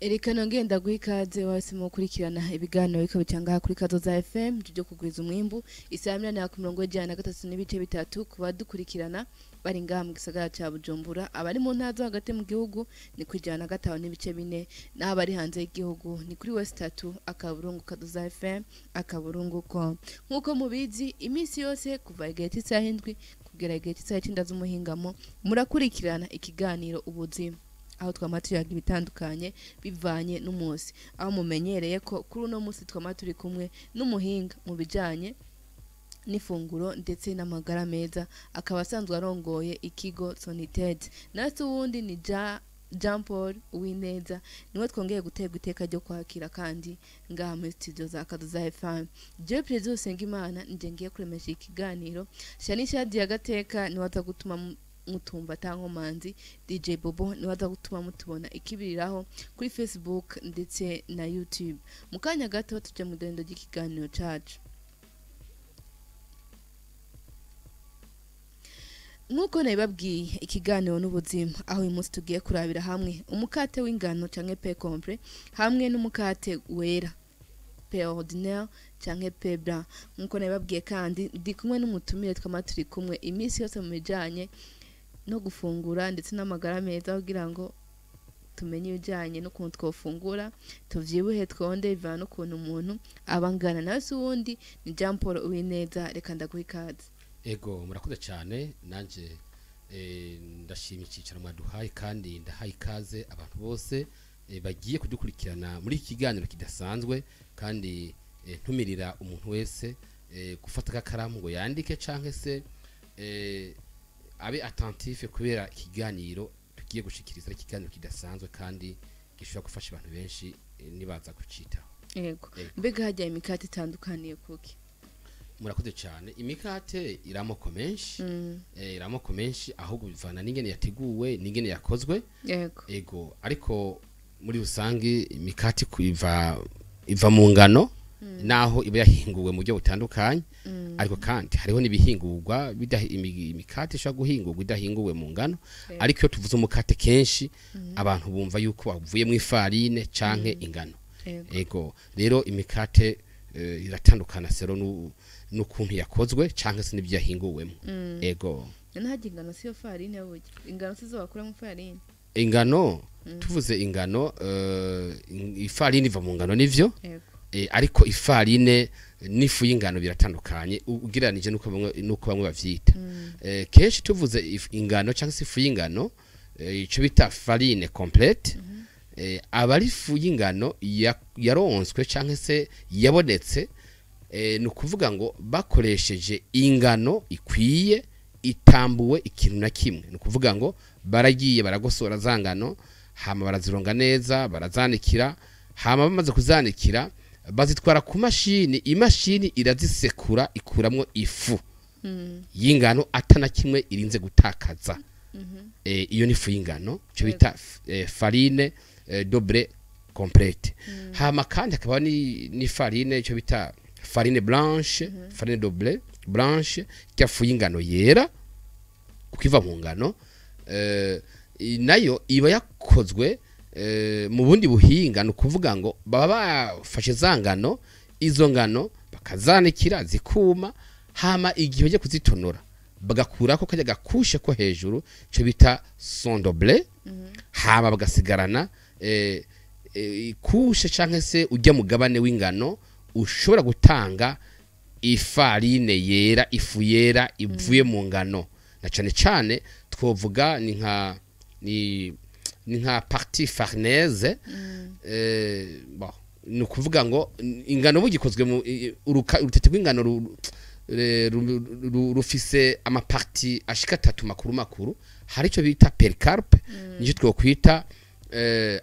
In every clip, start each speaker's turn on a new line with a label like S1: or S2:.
S1: Erekana ngenda guha ikaze wese mu gukurikirana ibiganiro biriko bitanga kuri Kazoza FM byo kugwiza umwimbu isaha 8:33.3 ku badukurikirana bari ngaha mu gisagara ca Bujumbura, abari mu ntara zo hagati mu gihugu ni kwijana 5.4, n'abari hanze y'igihugu ni kuri West 3 akaburungu Kazoza FM akaburungu com. Nkuko mubizi iminsi yose kuva igihe cy'isaha 7 kugera igihe cy'isaha 9 z'umuhingamo murakurikirana ikiganiro ubuzima, aho twama tuyaga ibitandukanye bivanye n'umunsi, aho mumenyereye ko kuri uno munsi twama turi kumwe n'umuhinga mu bijanye n'ifunguro ndetse n'amagara meza, akaba asanzwe arongoye ikigo Sonited. Natwe uwundi ni Jean Paul Uwineza, niwe twongeye guterwa iteka ryo kwakira kandi ngaha muri studio za Kazoza FM. Jewe Plaisir Usengimana nje ngiye kuremesha ikiganiro. Shani Shadi ya Gateka niwe aza gutuma mutumva tankomanzi, DJ Bobo niwe aza gutuma mutubona ikibiriraho kuri Facebook ndetse na YouTube. Mu kanya gato tuje mu dendo ry'ikiganiro cacu. Nkuko nabibabwiye ikiganiro n'ubuzima, aho uyu munsi tugiye kurabira hamwe umukate w'ingano canke pain complet hamwe n'umukate wera pain ordinaire canke pain blanc. Nkuko nabibabwiye kandi ndi kumwe n'umutumire twama turi kumwe iminsi yose mu bijanye no gufungura ndetse n'amagara meza, kugira ngo tumenye ibijanye n'ukuntu twofungura tuvyibuhe twonde bivana n'ukuntu umuntu abangana. Nawe si uwundi ni Jean Paul Uwineza, reka ndaguha ikaze.
S2: Ego, murakoze cyane. Nanje ndashima icyicaro mwaduhaye kandi ndahaye ikaze abantu bose bagiye kudukurikirana muri iki kiganiro kidasanzwe, kandi ntumirira umuntu wese gufata agakaramu ngo yandike canke se abe attentif, kubera ikiganiro tugiye gushikiriza ikiganiro kidasanzwe kandi gishobora gufasha abantu benshi nibaza kucitaho.
S1: Yego. Mbega hajya imikate itandukaniye kuki?
S2: Murakoze cyane. Imikate iramoko menshi, iramoko menshi, ahubwo bivana n'ingene yateguwe n'ingene yakozwe.
S1: Yego.
S2: Ego, ariko muri rusange imikate iva mu ngano, naho iba yahinguwe mu buryo butandukanye. Ariko kandi hariho n'ibihingurwa imikate ishobora guhingurwa idahinguwe mu ngano. Ariko iyo tuvuze umukate kenshi abantu bumva yuko bavuye mu ifarine canke ingano. Ego, rero imikate iratandukana sero n'ukuntu yakozwe canke se n'ibyo yahinguwemo. Ego.
S1: Nahajya ingano siyo farine burya. Ingano sizo bakura mu farine.
S2: Ingano, tuvuze ingano, ifarine iva mu ngano nivyo.
S1: Yego.
S2: Ariko ifarine n'ifu y'ingano biratandukanye ugereranije nuko bamwe bavyita. Kenshi tuvuze ingano canke se ifu y'ingano, ico bita farine complète, aba ari ifu y'ingano yaronswe canke se yabonetse, ni ukuvuga ngo bakoresheje ingano ikwiye itambuwe ikintu na kimwe. Ni ukuvuga ngo baragiye baragosora za ngano, hama barazironga neza, barazanikira, hama bamaze kuzanikira bazitwara ku mashini, imashini irazisekura ikuramwo ifu y'ingano atana kimwe irinze gutakaza. Iyo ni ifu y'ingano, cyo bita farine doble complète. Hama kandi hakaba ni farine cyo bita farine blanche, farine doble blanche, cya fu y'ingano yera kuko iva mu ngano, nayo iba yakozwe mu bundi buhinga. Ni ukuvuga ngo baba bafashe za ngano, izo ngano bakazanikira zikuma, hama igihe bagiye kuzitonora bagakurako kajya gakushe ko hejuru cyo bita son doble, hama bagasigarana kushe canke se ujya mugabane w'ingano ushobora gutanga ifarine yera, ifu yera ivuye mu ngano. Na cane cane twovuga ni nka partie farinaise. Bon, ni ukuvuga ngo ingano bugikozwe mu urutete rw'ingano rufise amaparti ashika atatu makuru makuru. Hari ico bita pericarpe, nico twokwita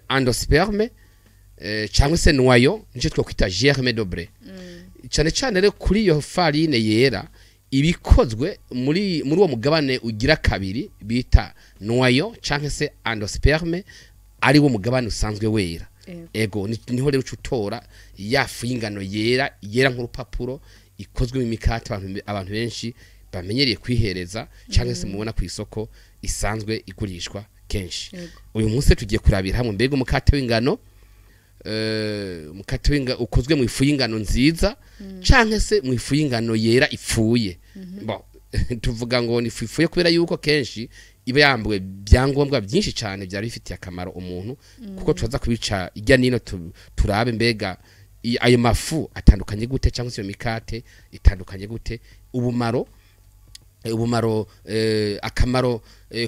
S2: endosperme, cyangwa se noyau, nico twokwita germe de blé. Cane cane rero kuri iyo farine yera ibikozwe muri uwo mugabane ugira kabiri bita noyau canke se endosperme, ari wo mugabane usanzwe wera. Ego, niho rero ucutora yafu y'ingano yera yera nk'urupapuro ikozwe mu mikate abantu benshi bamenyereye kwihereza canke se mubona ku isoko isanzwe igurishwa kenshi. Uyu munsi tugiye kurabira hamwe mbega umukate w'ingano Umukate ukozwe mu ifu y'ingano nziza canke se mu ifu y'ingano yera ipfuye. Bon, tuvuga ngo ni ifu ipfuye kubera yuko kenshi iba yambuwe byangombwa byinshi cyane byari bifitiye akamaro umuntu, kuko turaza kubica ijya nino turabe mbega ayo mafu atandukanye gute, cyangwa se iyo mikate itandukanye gute, ubumaro, akamaro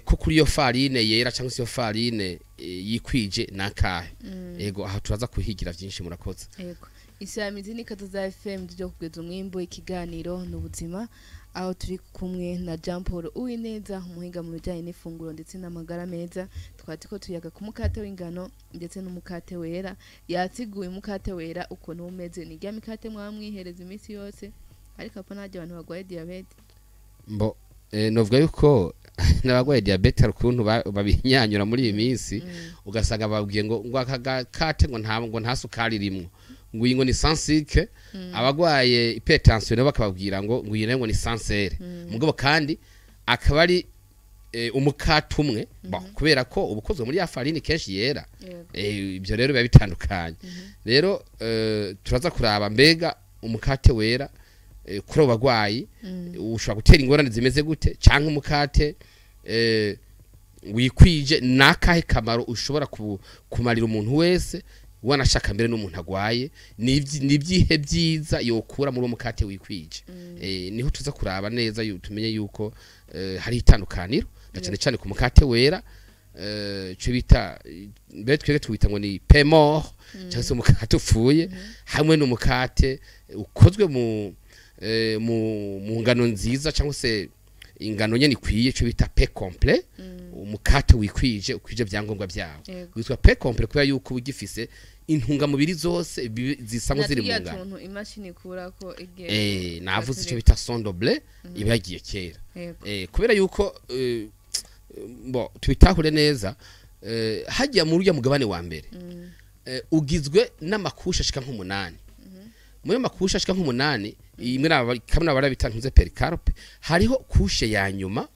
S2: ko kuri iyo farine yera cyangwa se iyo farine yikwije nakahe. Yego, aha turaza kuhigira byinshi. Murakoze.
S1: Yego, Isamizi ni Kazoza FM ryo kugeza umwimbu. Ikiganiro ni ubuzima, aho turi kumwe na Jean Paul Uwineza, umuhinga mu bijyanye n'ifunguro ndetse n'amagara meza. Twari turiko tuyaga ku mukate w'ingano ndetse n'umukate wera. Yasiguye umukate wera ukuntu umeze, ni rya mikate mwaba mwihereza iminsi yose, ariko apo ntajya abantu barwaye diyabete.
S2: Mbo novuga yuko n'abagwaye diabète hari ukuntu babinyanyura muri iyi minsi, ugasanga babwiye ngo aka gakate ngo nta sukari irimwo, ngo iyi ngo ni sans sucre. Abagwaye hypertension nabo bakababwira ngo iyi nayo ngo ni sans sel. Mugabo kandi akaba ari umukate umwe. Bon, kubera ko uba ukozwe muri ya farine kenshi yera. Ibyo rero biba bitandukanye. Rero turaza kuraba mbega umukate wera kuri abo bagwayi ushobora gutera ingorane zimeze gute, canke umukate wikwije nakahe kamaro ushobora kumarira umuntu wese, wanashaka mbere n'umuntu agwaye, nibyihe byiza yokura muri uwo mukate wikwije. Niho tuza kuraba neza tumenye yuko hari itandukaniro na cyane cyane ku mukate wera, ico bita, mbere twebwe tuwita ngo ni pain mort cyangwa se umukate upfuye, hamwe n'umukate ukozwe mu ngano nziza cyangwa se ingano nyene ikwiye, ico bita pain complet, umukate wikwije, ukwije byangombwa byawo. Witwa pain complet kubera yuko uba ugifise intungamubiri zose zisanzwe ziri mu
S1: na
S2: ngano.
S1: Tuntu imashini ikurako igiye
S2: Navuze ico bita son de blé iba yagiye kera. Kubera yuko bo tubitahure neza, hajya muri urya mugabane wa mbere ugizwe n'ama couches ashika nk'umunani. Muri ayo ma couches ashika nk'umunani, imwe kamwe nabara bita ntuze péricarpe, hariho couche ya nyuma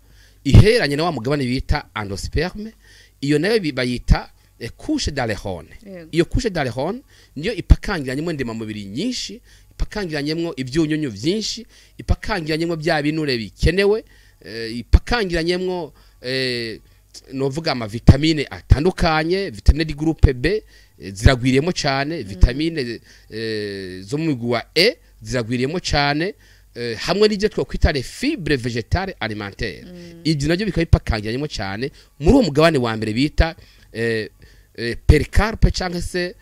S2: ihereranye na wa mugabane bita endosperme. Iyo nayo bayita couche d'aleurone. Iyo couche d'aleurone niyo ipakangiranyemo ndemamubiri nyinshi, ipakangiranyemo ibyunyunyu byinshi, ipakangiranyemo bya binure bikenewe, ipakangiranyemo novuga ama vitamine atandukanye. Vitamine du groupe B ziragwiriyemo cyane, vitamine zo mu mugwi wa E ziragwiriyemo cyane, hamwe n'ibyo twakwita les fibres végétales alimentaires. Ibyo nabyo bikaba bipakangiranyemo cyane muri uwo mugabane wa mbere bita péricarpe cyangwa se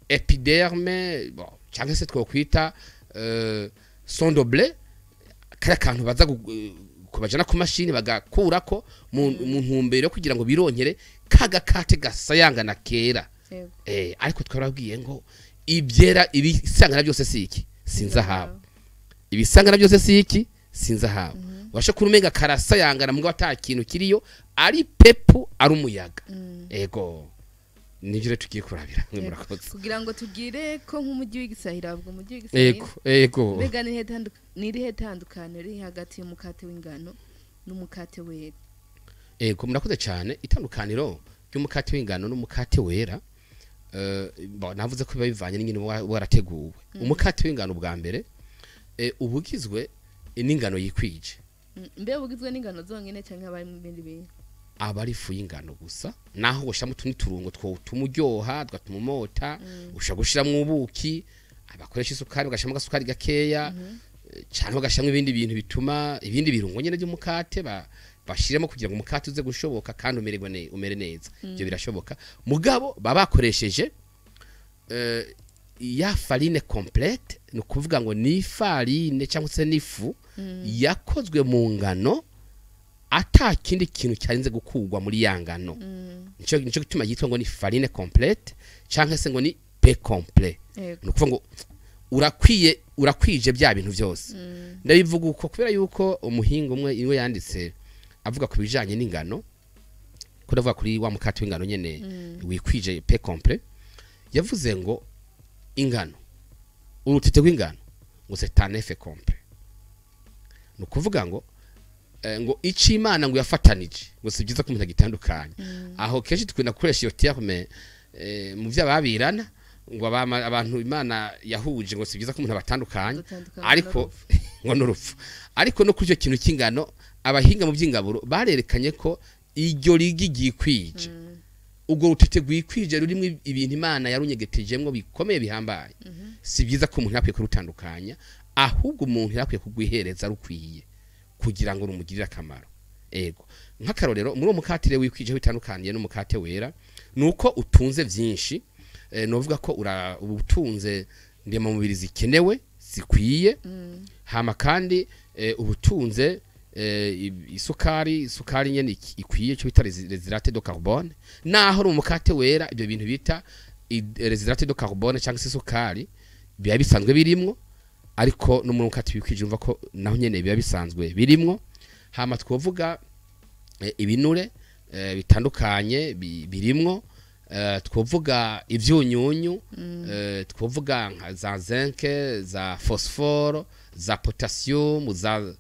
S2: épiderme, bon, cyangwa se twakwita son de blé, kariya kantu baza kubajana ku mashini bagakurako mu ntumbero yo kugira ngo bironkere kagakate gasayangana kera. Ariko twarabwiye ngo ibyera, ibisangana byose si iki, sinzahabu. Ibisangana byose si iki, sinzahabu. Washe kurumenga karasayangana mugabo ata kintu kiriyo, ari pepu, ari umuyaga. Ego, nivyo rero tugiye kurabira mwe. Murakoze.
S1: Kugira ngo tugire ko nk'umujyi w'igisahira, bavuga umujyi w'igisahira.
S2: Ego.
S1: Mbega ni irihe tandukaniro riri hagati y'umukate w'ingano n'umukate wera?
S2: Ego, murakoze cyane. Itandukaniro ry'umukate w'ingano n'umukate wera, bon, navuze ko biba bivanye n'ingene uba warateguwe. Umukate w'ingano bwa mbere uba ugizwe n'ingano yikwije.
S1: Mbe bugizwe n'ingano zonyine cyangwa haba harimo ibindi bintu?
S2: Aba ari ifu y'ingano gusa, naho ushiramo utundi turungo twotuma uryoha, tugatuma umota. Ushobora gushiramwo ubuki, abakoresha isukari bagashiramo agasukari gakeya, canke bagashiramo ibindi bintu bituma, ibindi birungo nyene by'umukate bashiremo kugira ngo umukate uze gushoboka kandi umererwe umere neza. Ibyo birashoboka, mugabo baba bakoresheje ya farine complète, ni ukuvuga ngo ni farine cyangwa se n'ifu yakozwe mu ngano, ata kindi kintu cyarinze gukurwa muri ya ngano. Nico gituma yitwa ngo ni farine complète cyangwa se ngo ni pain complet. Ni ukuvuga ngo urakwiye, urakwije bya bintu byose. Ndabivuga uko kubera yuko umuhinga umwe iwe yanditse avuga ku bijanye n'ingano, ko ndavuga kuri wa mukate w'ingano nyene wikwije, pain complet, yavuze ngo ingano, urutete rw'ingano ngo c'est un œuf complet. Ni ukuvuga ngo ngo icyo Imana ngo yafatanije ngo si byiza ko umuntu agitandukanya. Aho kenshi dukunda gukoresha iyo terme. mu vy'ababirana ngo abantu Imana yahuje ngo si byiza ko umuntu abatandukanye,
S1: Gutandukana
S2: ariko
S1: n'urupfu.
S2: Ngo n'urupfu. Ariko no kuri icyo kintu cy'ingano, abahinga mu by'ingaburo barerekanye ko iryo rigi ryikwije, ubwo rutete rwikwije rurimo ibintu Imana yarunyegetejemwo bikomeye bihambaye, si byiza ko umuntu yakwiye kurutandukanya, ahubwo umuntu yakwiye kugwihereza rukwiye kugira ngo rumugirire akamaro. Ego, nk'akarorero, muri uwo mukate wikwije bitandukaniye n'umukate wera nuko utunze byinshi. Novuga ko ubutunze ndemamubiri zikenewe zikwiye. Hama kandi ubutunze isukari nyene ikwiye, cyo bita les hydrates de carbone. Naho uri umukate wera, ibyo bintu bita les hydrates de carbone cyangwa se isukari biba bisanzwe birimwo, ariko no mu mukate wikwije umva ko naho nyene biba bisanzwe birimwo. Hama twovuga ibinure bitandukanye birimwo, twovuga ivyunyunyu, twovuga nka za zinc, za phosphore, za potassium, za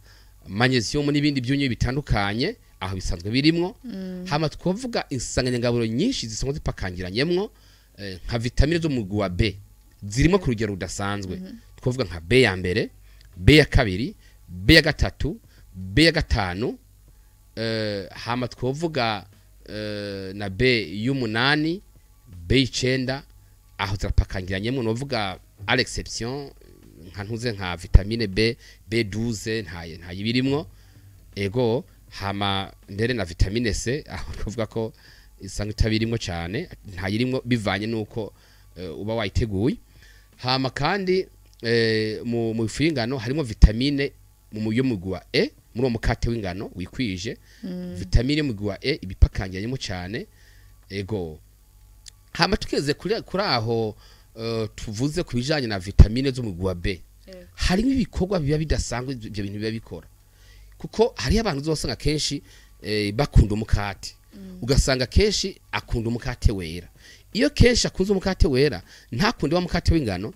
S2: magnesium n'ibindi byunyu bitandukanye, aho bisanzwe birimwo. Hama twovuga insanganyangaburo nyinshi zisanzwe zipakangiranyemwo, nka vitamine zo mu mugwi wa B zirimo ku rugero rudasanzwe. Twovuga nka B ya mbere, B ya kabiri, B ya gatatu, B ya gatanu, hama twovuga na B y'umunani, B y'icenda, aho zirapakangiranyemwo. Novuga à l'exception nka ntuze nka vitamine B, B12 ntayibirimwo. Ego, hama mbere na vitamine C, aho twovuga ko isanga itabirimwo cyane, ntayirimwo bivanye nuko uba wayiteguye. Hama kandi mu ifu y'ingano harimo vitamine mu yo mugwi wa E. Muri uwo mukate w'ingano wikwije, vitamine yo mugwi wa E ibipakangiranyemo cyane. Ego, hama tukeze kuri aho, tuvuze ku bijanye na vitamine zo mugwi wa B. Harimo ibikorwa biba bidasanzwe ibyo bintu biba bikora, kuko hariho abantu uzosanga kenshi bakunda umukate, ugasanga kenshi akunda umukate wera. Iyo kenshi akunze umukate wera ntakunde wa mukate w'ingano,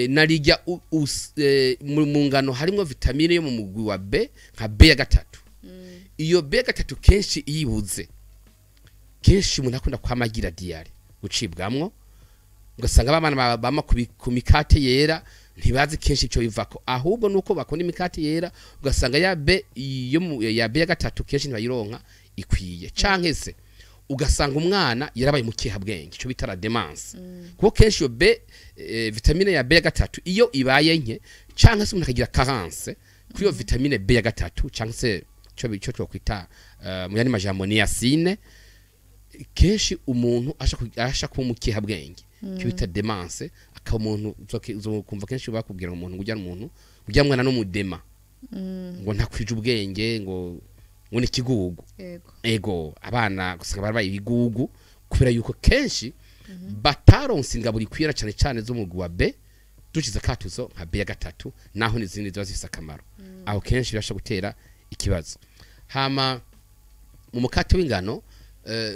S2: narijya mu ngano harimo vitamine yo mu mugwi wa B nka B ya gatatu. Iyo B ya gatatu kenshi iyibuze, kenshi umuntu akunda kwamagira diarrhée, gucibwamwo, ugasanga abana bama ku mikate yera ntibazi kenshi icyo bivako, ahubwo nuko bakunda imikate yera, ugasanga ya B yo ya B ya gatatu kenshi ntibayironka ikwiye, canke se ugasanga umwana yarabaye mukehabwenge, ico bita la démence, kuko kenshi iyo B vitamine ya B ya gatatu iyo ibaye nke, canke se umuntu akagira carence kuri iyo vitamine B ya gatatu, canke se ico twokwita mu yandi majambo niacine, kenshi umuntu asha kuba umukehabwenge, icyo bita démence, akaba umuntu uzokumva kenshi bakubwira ngo umuntu ngo ujya umuntu ujya mwana n'umudema, ngo ntakwije ubwenge, ngo ni ikigugu. Ego, abana gusanga barabaye ibigugu kubera yuko kenshi bataronse ingaburo ikwira, cyane cyane zo mu mugwi wa B, dushize akatuzo nka B ya gatatu, naho n'izindi ziba zifise akamaro. Aho kenshi birashobora gutera ikibazo. Hama mu mukate w'ingano,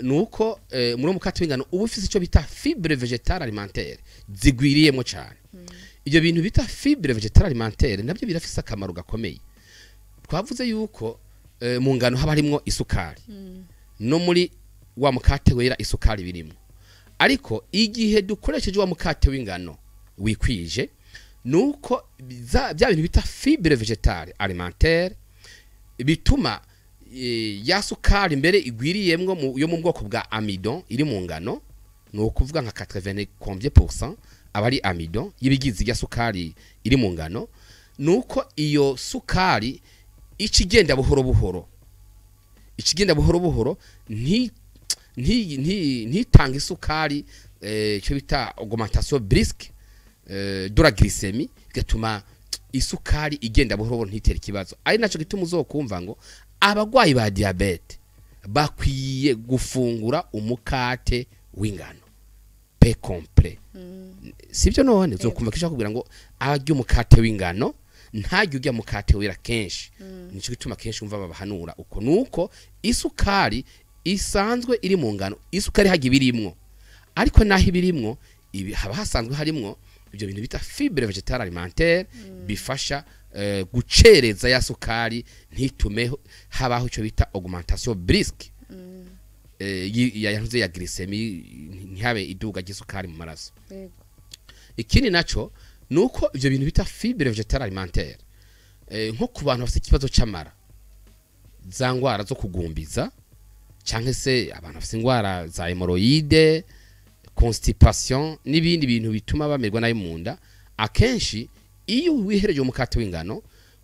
S2: nuko muri uwo mukate w'ingano uba ufise icyo bita fibre végétale alimentaire zigwiriyemo cyane. Ibyo bintu bita fibre végétale alimentaire nabyo birafise akamaro gakomeye. Twavuze yuko mu ngano haba harimwo isukari, no muri wa mukate wera isukari birimo, ariko igihe dukoresheje wa mukate w'ingano wikwije, nuko bya bintu bita fibre végétale alimentaire bituma ya sukari mbere igwiriyemwo yo mu bwoko bwa amidon iri mu ngano, ni ukuvuga nka 80 combien pourcent aba ari amidon y'ibigize ya sukari iri mu ngano, nuko iyo sukari ica igenda buhoro buhoro, ica igenda buhoro buhoro, ntitange isukari, icyo bita augmentation brusque de la glycémie, bigatuma isukari igenda buhoro buhoro ntitere ikibazo. Ari naco gituma uzokumva ngo abagwayi ba diabète bakwiye gufungura umukate w'ingano pain complet, sibyo? None uzokumva kenshi bakubwira ngo arya umukate w'ingano, ntarya urya mukate wera kenshi. Nico gituma kenshi umva babahanura uko, nuko isukari isanzwe iri mu ngano, isukari hajya ibirimwo, ariko naho ibirimwo ibi haba hasanzwe harimwo ibyo bintu bita fibre végétale alimentaire bifasha gucereza ya sukari, ntitume habaho icyo bita augmentation brusque. Yavuze ya glycémie, ntihabe iduga ry'isukari mu maraso. Ikindi naco nuko ivyo bintu bita fibre végétale alimentaire, nko ku bantu bafite ikibazo c'amara, za ngwara zo kugumbiza, canke se abantu bafite ingwara za hémorroïde, constipation n'ibindi bintu bituma bamerwa nabi mu nda, akenshi iyo wihereje umukate w'ingano,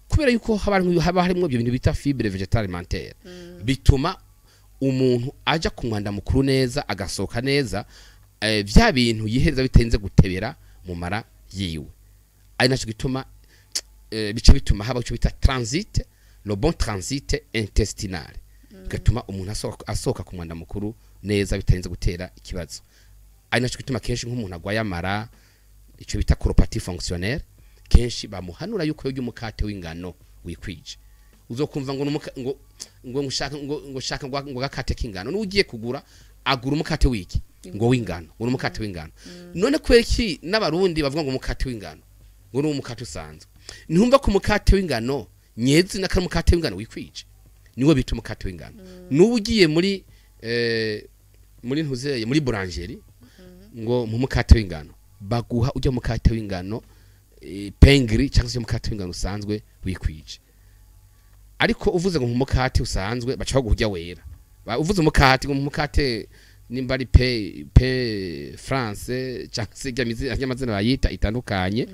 S2: kubera yuko haba harimo ibyo bintu bita fibre végétale alimentaire, bituma umuntu aja ku mwanda mukuru neza, agasohoka neza, vya bintu yihereza bitenze gutebera mu mara yiwe. Ari naco gituma bice bituma haba ico bita transit, le bon transit intestinal, bigatuma umuntu asohoka ku mwanda mukuru neza bitarinze gutera ikibazo. Ari naco gituma kenshi nk'umuntu agwaye amara, ico bita colopathie fonctionnelle, kenshi bamuhanura yuko yorya umukate w'ingano wikwije. Uzokumva ngo ngo ngushaka ngo shaka ngo gakate k'ingano, n'ugiye kugura agura umukate wiki ngo w'ingano, ngo umukate w'ingano. None kubera iki n'abarundi bavuga ngo umukate w'ingano, ngo ni umukate usanzwe? Ntumva ko umukate w'ingano nyezi na umukate w'ingano wikwije niwo bita umukate w'ingano. N'ubu ugiye muri ntuzeye, muri boulangerie, ngo mu mukate w'ingano, baguha ujya mukate w'ingano pain gris cyangwa se umukate w'ingano usanzwe wikwije. Ariko uvuze ngo mu mukate usanzwe, baca baguha ujya wera. Uvuze umukate ngo mu mukate, nimba ari pain français cyangwa se ry'amazina bayita itandukanye,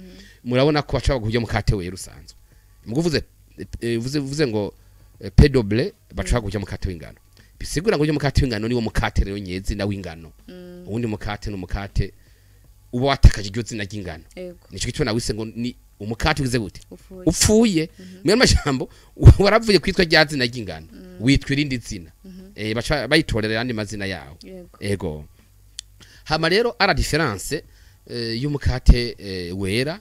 S2: murabona ko baca baguha ujya mukate wera usanzwe. Mugo uvuze ngo pain de blé, baca baguha ujya mukate w'ingano. Bisigura ngo ujya mukate w'ingano niwo mukate rero nyezi na w'ingano. Uwundi mukate ni umukate uba watakaje iryo zina ry'ingano. Nico gituma nawise ngo ni umukate ugize gute?
S1: Upfuye.
S2: Upfuye. Mu majambo, waravuye kwitwa rya zina ry'ingano, witwa irindi zina, baca bayitorera yandi mazina yawo. Ego. Hama rero à la différence y'umukate wera,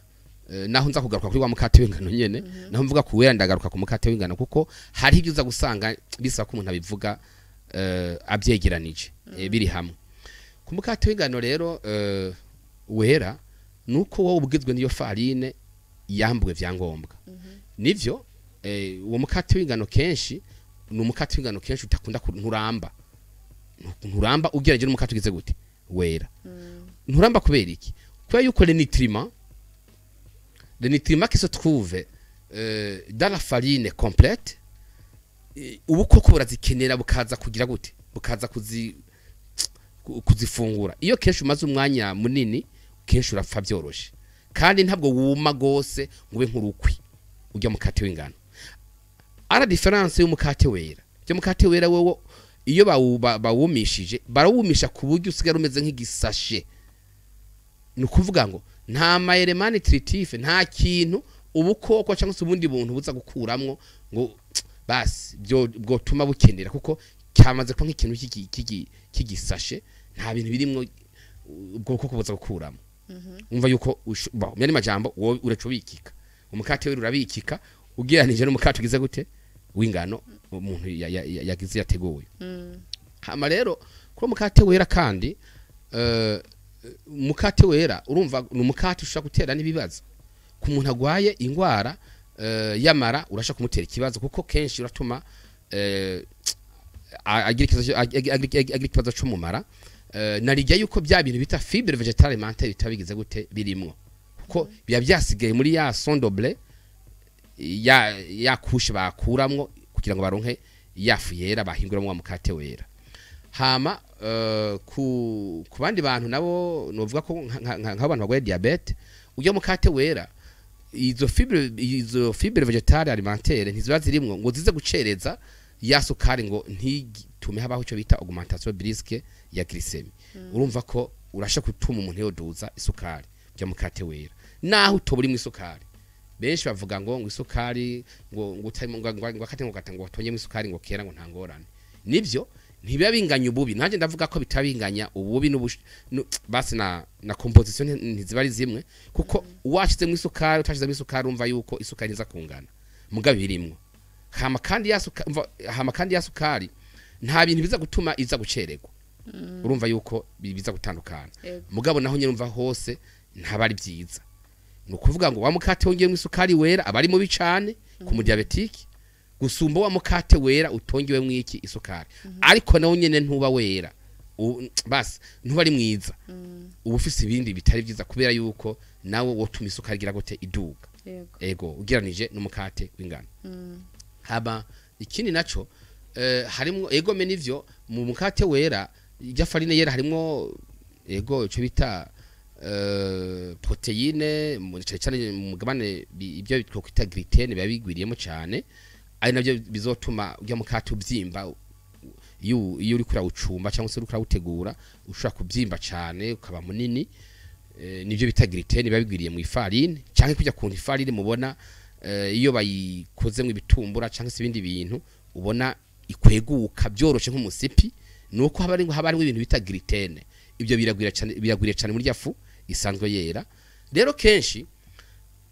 S2: naho nza kugaruka kuri wa mukate w'ingano nyene, naho mvuga ku wera ndagaruka ku mukate w'ingano, kuko hari ibyo uza gusanga bisaba ko umuntu abivuga abyegeranije, biri hamwe. Ku mukate w'ingano rero wera, nuko wowe ubwizwe n'iyo farine yambuwe vyangombwa. Nivyo, uwo mukate w'ingano kenshi ni umukate w'ingano kenshi utakunda nturamba ugereranyije n'umukate ugize gute? Wera. Nturamba kubera iki? Kubera yuko les nutriments qui se trouvent dans la farine complète, ubukoko burazikenera, bukaza kugira gute? Bukaza kuzifungura. Iyo kenshi umaze umwanya munini, kenshi urapfa byoroshe, kandi ntabwo wuma gose ngo ube nk'urukwi ujya mukate w'ingano. À la différence y'umukate wera, ujya mukate wera wewe iyo bawumishije, barawumisha ku buryo usigara umeze nk'igisashe. Ni ukuvuga ngo nta ma éléments nutritifs, nta kintu ubukoko cyangwa se ubundi buntu buza gukuramwo ngo basi byo bwotuma bukenera, kuko cyamaze kuba nk'ikintu cy'igisashe, nta bintu birimwo ubwo bukoko buza gukuramo. Umva yuko mu yandi majambo wowe uraca ubikika, umukate wera urabikika ugereranije n'umukate ugize gute? W'ingano umuntu yagize yateguye. Hama rero kuri umukate wera kandi, umukate wera urumva ni umukate ushobora gutera n'ibibazo ku muntu agwaye ingwara y'amara. Urashobora kumutera ikibazo kuko kenshi uratuma agira ikibazo cyo mu mara. Narijya yuko bya bintu bita fibre végétale alimentaire bitaba bigize gute? Birimwo, kuko biba byasigaye muri ya son de blé, ya couche bakuramwo kugira ngo baronke ya fu yera bahinguramwo wa mukate wera. Hama ku bandi bantu nabo, novuga ko nk'abantu barwaye diabète, ujya mukate wera izo fibre végétale alimentaire ntiziba zirimwo ngo zize gucereza ya sukari, ngo ntitume habaho ico bita augmentation brusque ya glycémie. Urumva ko urasha gutuma umuntu yoduza isukari bya mukate wera, naho utobura mu isukari. Benshi bavuga ngo isukari ngo utarimo ngo akate ngo gata ngo watonyemo isukari ngo kera ngo nta ngorane. Nivyo, ntibiba binganya ububi. Nanjye ndavuga ko bitabinganya ububi basi na composition ntiziba ari zimwe, kuko uwashizemo isukari, utashizemo isukari, urumva yuko isukari ntiza kungana mugabo birimwo. Hama kandi ya sukari nta bintu biza gutuma iza gucererwa. Urumva yuko biza gutandukana. Mugabo naho nyine urumva hose ntaba ari byiza. Ni ukuvuga ngo wa mukate wongeyemo isukari wera aba ari mubi cane ku mu diabétique. Gusumba wa mukate wera utongewemwo iki? Isukari. Ariko nawo nyene ntuba wera, basi ntuba ari mwiza, uba ufise ibindi bitari vyiza, kubera yuko nawo wotuma isukari igira gute? Iduga. Ego, ugeranije n'umukate w'ingano. Haba ikindi naco, harimwo, ego me nivyo, mu mukate wera, irya farine yera, harimwo, ego, ico bita protéine, cane cane mu mugabane ibyo twokwita gluten biba bigwiriyemo cane, ari navyo bizotuma urya mukate ubyimba. Iyo uriko urawucumba cyangwa se uriko urawutegura, ushobora kubyimba cane ukaba munini. Nivyo bita gluten biba bigwiriye mu ifarine, canke kujya kuntu ifarine mubona, iyo bayikozemo ibitumbura cyangwa se ibindi bintu, ubona ikweguka byoroshe nk'umusipi, nuko haba harimo ibintu bita gluten. Ibyo biragwira cyane, biragwiriye cyane muri fu isanzwe yera. Rero kenshi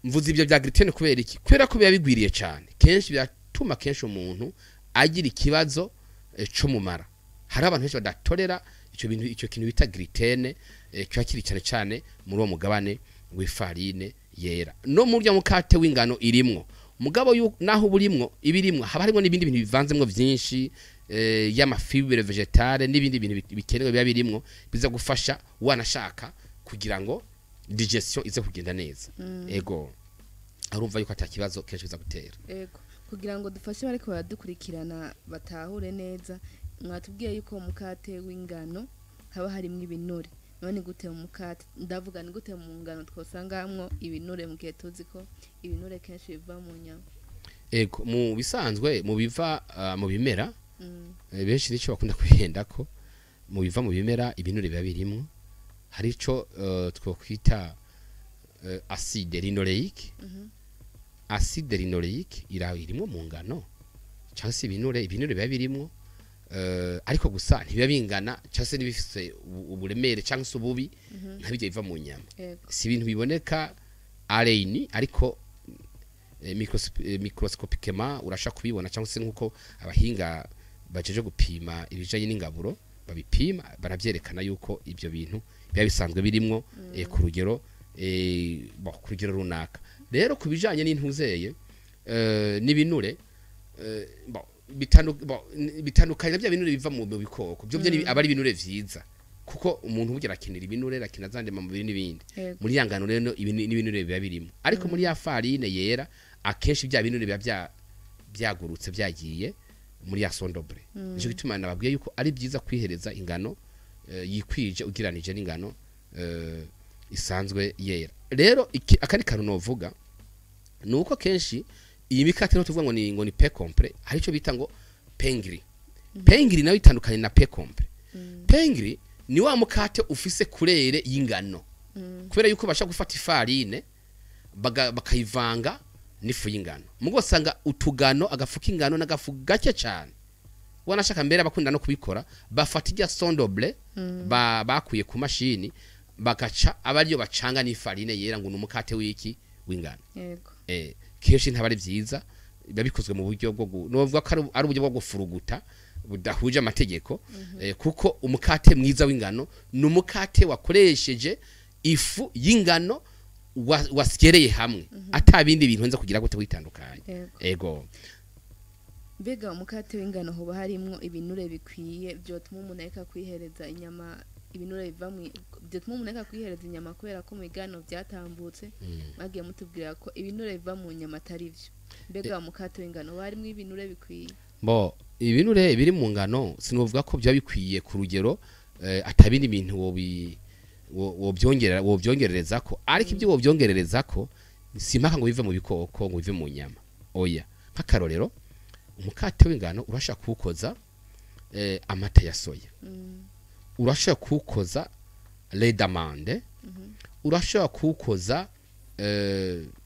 S2: mvuze ibyo bya gluten kubera iki? Kubera ko biba bigwiriye cyane, kenshi biratuma kenshi umuntu agira ikibazo co mu mara. Hari abantu benshi badatorera ico bintu, ico kintu bita gluten, kiba kiri cyane cyane muri uwo mugabane w'ifarine yera. No mu rya mukate w'ingano irimwo, mugabo naho burimwo, ibirimwo haba harimo n'ibindi bintu bivanzemwo vyinshi, y'ama fibres végétales n'ibindi bintu bikenewe biba birimwo, biza gufasha wanashaka kugira ngo digestion ize kugenda neza. Ego, arumva yuko ata kibazo kenshi biza gutera.
S1: Ego, kugira ngo dufashe bariko baradukurikirana batahure neza, mwatubwiye yuko umukate w'ingano haba harimwo ibinure. None gute mu mukate, ndavuga ni gute mu ngano twosangamwo ibinure, mu gihe tuzi ko ibinure kenshi biva mu nyama?
S2: Ego, mu bisanzwe mu biva mu bimera, benshi nico bakunda kwihenda ko mu biva mu bimera ibinure biba birimwo. Hari ico twokwita acide linoléique. Acide linoléique ira irimwo mu ngano, cyangwa se ibinure biba birimwo, ariko gusa ntibiba bingana cyangwa se ntibifise uburemere cyangwa se ububi nka bijya biva mu nyama. Si ibintu biboneka areini, ariko microscopiquement urasha kubibona, cyangwa se nkuko abahinga bajeje gupima ibijanye n'ingaburo babipima, baravyerekana yuko ibyo bintu biba bisanzwe birimwo, ku rugero, bon, ku rugero runaka. Rero ku bijanye n'intuzeye, n'ibinure, bon, bon, bitandukanye na bya binure biva mu bikoko. Byo aba ari ibinure vyiza, kuko umuntu burya arakenera ibinure, arakina za ndemamubiri n'ibindi. Muri ya ngano rero n'ibinure biba birimo, ariko muri ya farine yera akenshi bya binure biba byagurutse, byagiye muri ya son de blé. Nico gituma nababwiye yuko ari byiza kwihereza ingano yikwije ugiranije n'ingano isanzwe yera. Rero akandi kantu novuga ni uko kenshi iyi mikate no tuvuga ngo ni pain complet, hari ico bita ngo pain gris. Pain gris nayo itandukanye na pain complet. Pain gris ni wa mukate ufise couleur y'ingano, kubera yuko basha gufata ifarine bakayivanga n'ifu y'ingano, mugo usanga utugano, agafu k'ingano n'agafu gake cyane. Wanashaka mbere abakunda no kubikora, bafata irya son de blé bakuye ku mashini, bagaca aba ariyo bacanga n'ifarine yera, ngo ni umukate w'iki? W'ingano. Kenshi ntaba ari vyiza, biba bikozwe mu buryo bwo novuga ko ari uburyo bwo gufuruguta budahuje amategeko, kuko umukate mwiza w'ingano ni umukate wakoresheje ifu y'ingano wasyereye hamwe, ata bindi bintu nza kugira gute witandukanye. Ego.
S1: Mbega umukate w'ingano hoba harimwo ibinure bikwiye byotuma umuntu areka kwihereza inyama, ibinure biva mu byotuma umuntu areka kwihereza inyama, kubera ko mu bigano byatambutse mwagiye mutubwira ko ibinure biva mu nyama atari byo? Mbega umukate w'ingano hoba harimwo ibinure bikwiye?
S2: Bo, ibinure biri mu ngano sinovuga ko byaba bikwiye ku rugero atabindi bintu wobyongerera wobyongerereza ko, ariko ibyo wobyongerereza ko si impaka ngo bive mu bikoko, ngo bive mu nyama, oya. Nk'akarorero, umukate w'ingano urashaka kuwukoza amata ya soya, urashaka kuwukoza lait d'amande, urashaka kuwukoza